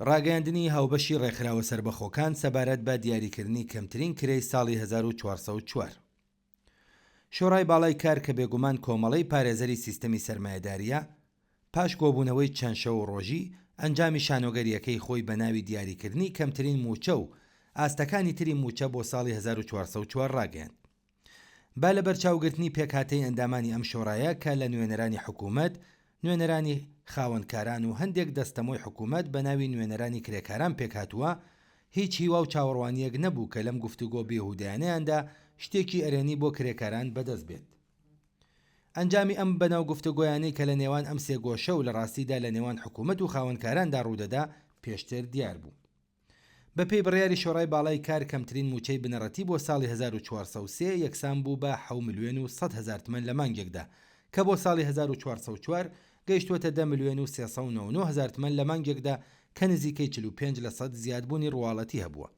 ڕاگەیاندنی هاوبەشی ڕێکخراوە سەربەخۆکان سەبارەت بە دیاریکردنی کەمترین کرێی ساڵی 1404. شۆڕای باڵای کار کە بێگومان کۆمەڵەی پارێزەری سیستەمی سەرمایەدارییە، پاش کۆبوونەوەی چەند شەو و ڕۆژی، ئەنجامی شانۆگەرییەکەی خۆی بە ناوی دیاریکردنی کەمترین مووچە و ئاستەکانی تری مووچە بۆ ساڵی 1404 ڕاگەیاند. بە لەبەرچاوگرتنی پێکهاتەی ئەندامانی ئەم شۆڕایە کە لە نوێنەرانی حکوومەت، نوێنەرانی خاوەنکاران و هەندێک دەستەمۆی حکوومەت بە ناوی نوێنەرانی کرێکاران پێکهاتووە، هیچ هیوا و چاوەڕوانییەک نەبوو کە لەم گفتوگۆ بێهوودەیانەیاندا شتێکی ئەرێنی بۆ کرێکاران بەدەست بێت. ئەنجامی ئەم بەناو گفتوگۆیانەی کە لە نێوان ئەم سێ گۆشە و لە ڕاستیدا لە نێوان حکوومەت و خاوەنکاراندا ڕوودەدا پێشتر دیار بوو. بە پێی بڕیاری شۆڕای باڵای کار کەمترین مووچەی بنەڕەتی بۆ ساڵی 1403 یەکسان بوو بە حەو ملیۆن و 100 هەزار تمەن لە مانگێکدا کە بۆ ساڵی 1404 گەیشتووەتە دە ملیۆن و 399 هەزار تمەن لە مانگێکدا کە نزیکەی 45 لەسەد زیادبوونی ڕواڵەتی هەبووە.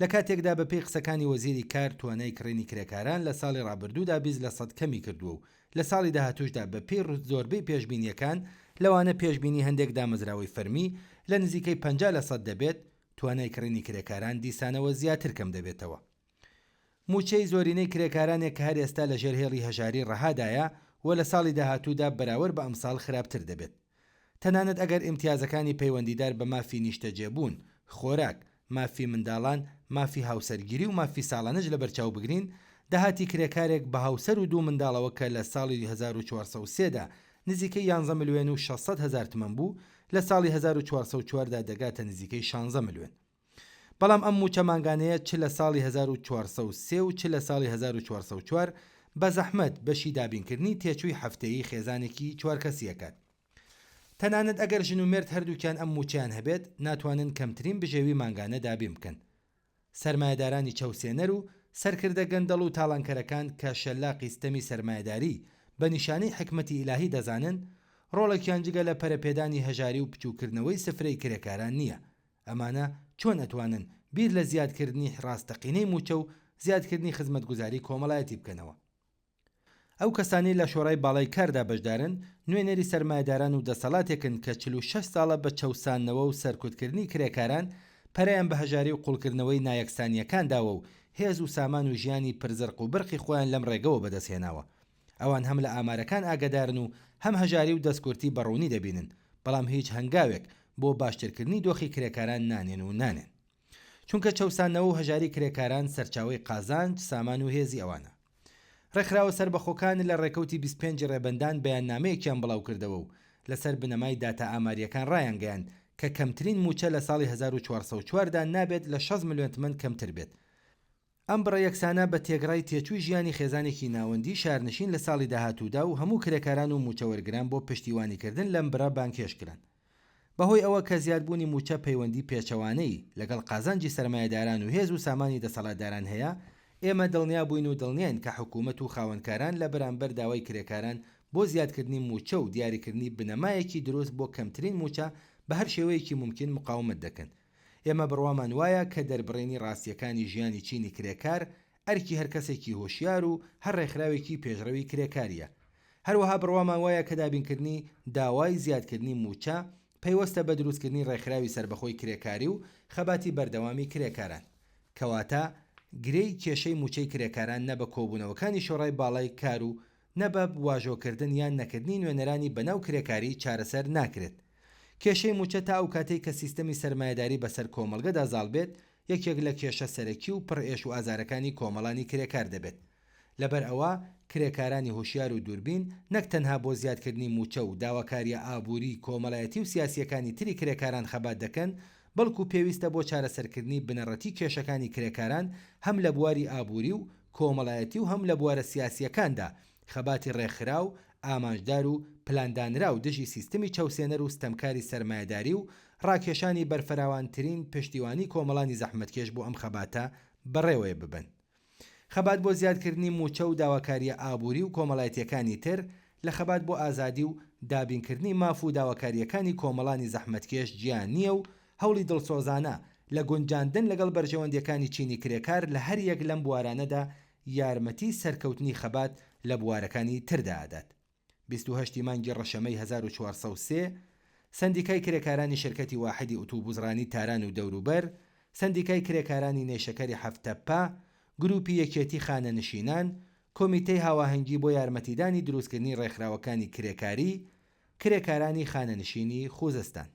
لە کاتێکدا بە پێی قسەکانی وەزیری کار توانای کڕینی کرێکاران لە ساڵی ڕابردوودا 20 لەسەد کەمی کردووە و لە ساڵی داهاتووشدا بە پێی زۆربەی پێشبینییەکان لەوانە پێشبینی هەندێک دامەزراوەی فەرمی لە نزیکەی 50 لەسەد دەبێت، توانای کڕینی کرێکاران دیسانەوە زیاتر کەم دەبێتەوە. مووچەی زۆرینەی کرێکارانێک کە هەر ئێستا لە ژێر هێڵی هەژاری ڕەهادایە و لە ساڵی داهاتوودا بەراورد بە ئەمساڵ خراپتر دەبێت. تەنانەت ئەگەر ئیمتیازەکانی پەیوەندیدار بە مافی نیشتەجێبوون، خۆراک، مافی منداڵان، مافی هاوسەرگیری و مافی ساڵانەش لەبەرچاو بگرین، داهاتی کرێکارێک بە هاوسەر و دوو منداڵەوە کە لە ساڵی 1403 دا نزیکەی یانزە ملوێن و 600 هەزار تمەن بوو، لە ساڵی 1404 دا دەگاتە نزیکەی شانزە ملوێن. بەڵام ئەم مووچە مانگانەیە چ لە ساڵی 1403 و چ لە ساڵی 1404 بە زەحمەت بەشی دابینکردنی تێچووی هەفتەیی خێزانێکی چوار کەسی ئەکات. تەنانەت ئەگەر ژن و مێرد هەردووکیان ئەم مووچەیان هەبێت، ناتوانن کەمترین بژێوی مانگانە دابین بکەن. سەرمایەدارانی چەوسێنەر و سەرکردە گەندەڵ و تاڵانکەرەکان کە شەلاقی ستەمی سەرمایەداری بە نیشانەی حیکمەتی ئیلاهی دەزانن، ڕۆڵێکیان جگە لە پەرەپێدانی هەژاری و بچووککردنەوەی سفرەی کرێکاران نییە. ئەمانە چۆن ئەتوانن بیر لە زیادکردنی ڕاستەقینەی مووچە و زیادکردنی خزمەتگوزاری کۆمەڵایەتی بکەنەوە؟ ئەو کەسانەی لە شۆرای باڵای کاردا بەشدارن، نوێنەری سەرمایەداران و دەسەڵاتێکن کە 46 ساڵە بە چەوساندنەوە و سەرکوتکردنی کرێکاران پەرەیان بە هەژاری و قوڵکردنەوەی نایەکسانییەکان داوە و هێز و سامان و ژیانی پر زرق و برقی خۆیان لەم ڕێگەوە بەدەستهێناوە. ئەوان هەم لە ئامارەکان ئاگەدارن و هەم هەژاری و دەستکورتی بە ڕوونی دەبینن، بەڵام هیچ هەنگاوێک بۆ باشترکردنی دۆخی کرێکاران نانێن و نانێن. چونکە چەوساندنەوە و هەژاری کرێکاران سەرچاوەی قازانج، سامان و هێزی ئەوانە. ڕێکخراوە سەربەخۆکان لە ڕێکەوتی 25 ی ڕێبەندان بەیاننامەیەکیان بڵاوکردەوە و لەسەر بنەمای داتا ئامارییەکان ڕایانگەیاند کە کەمترین مووچە لە ساڵی 1404 دا نابێت لە 60 ملیۆن تمەن کەمتر بێت. ئەم بڕە یەکسانە بە تێکڕای تێچووی ژیانی خێزانێکی ناوەندی شارنشین لە ساڵی داهاتوودا و هەموو کرێکاران و مووچەوەرگران بۆ پشتیوانیکردن لەم بڕە بانگهێشت کران. بەهۆی ئەوە کە زیادبوونی مووچە پەیوەندی پێچەوانەی لەگەڵ قازانجی سەرمایەداران و هێز و سامانی دەسەڵاتداران هەیە، ئێمە دڵنیا بووین و دڵنیاین کە حکوومەت و خاوەنکاران لە بەرامبەر داوای کرێکاران بۆ زیادکردنی مووچە و دیاریکردنی بنەمایەکی دروست بۆ کەمترین مووچە بە هەر شێوەیەکی مومکین موقاومەت دەکەن. ئێمە بڕوامان وایە کە دەربڕینی ڕاستییەکانی ژیانی چینی کرێکار ئەرکی هەر کەسێکی هۆشیار و هەر ڕێکخراوێکی پێشڕەوی کرێکارییە. هەروەها بڕوامان وایە کە دابینکردنی داوای زیادکردنی مووچە پەیوەستە بە دروستکردنی ڕێکخراوی سەربەخۆی کرێکاری و خەباتی بەردەوامی کرێکاران. کەواتە گرێی کێشەی مووچەی کرێکاران نە بە کۆبوونەوەکانی شۆڕای باڵای کار و نە بە واژۆکردن یان نەکردنی نوێنەرانی بەناو کرێکاری چارەسەر ناکرێت. کێشەی مووچە تا ئەو کاتەی کە سیستەمی سەرمایەداری بەسەر کۆمەڵگەدا زاڵ بێت، یەکێک لە کێشە سەرەکی و پڕ ئێش و ئازارەکانی کۆمەڵانی کرێکار دەبێت. لەبەر ئەوە کرێکارانی هۆشیار و دووربین نەک تەنها بۆ زیادکردنی مووچە و داواکارییە ئابووری، کۆمەڵایەتی و سیاسییەکانی تری کرێکاران خەبات دەکەن، بەڵکو پێویستە بۆ چارەسەرکردنی بنەڕەتی کێشەکانی کرێکاران هەم لە بواری ئابووری و کۆمەڵایەتی و هەم لە بوارە سیاسییەکاندا خەباتی ڕێکخراو، ئامانجدار و پلاندانراو دژی سیستمی چەوسێنەر و ستەمکاری سەرمایەداری و ڕاکێشانی بەرفراوانترین پشتیوانی کۆمەڵانی زەحمەتکێش بۆ ئەم خەباتە بەڕێوەیە ببەن. خەبات بۆ زیادکردنی مووچە و داواکارییە ئابووری و کۆمەڵایەتییەکانی تر لە خەبات بۆ ئازادی و دابینکردنی ماف و داواکارییەکانی کۆمەڵانی زەحمەتکێش جیا نییە و هەوڵی دڵسۆزانە لە گونجاندن لەگەڵ بەرژەوەندییەکانی چینی کرێکار لە هەر یەک لەم بوارانەدا یارمەتی سەرکەوتنی خەبات لە بوارەکانی تردا ئەدات. 28 ی مانگی ڕەشەمەی 1403. سەندیکای کرێکارانی شرکەتی واحدی ئوتوبوسڕانی تاران و دەوروبەر، سەندیکای کرێکارانی نەیشەکەری هەفت تەپپە، گرووپی یەکێتی خانەنشینان، کۆمیتەی هاواهەنگی بۆ یارمەتیدانی دروستکردنی ڕێکخراوەکانی کرێکاری، کرێکارانی خانەنشینی خوزستان.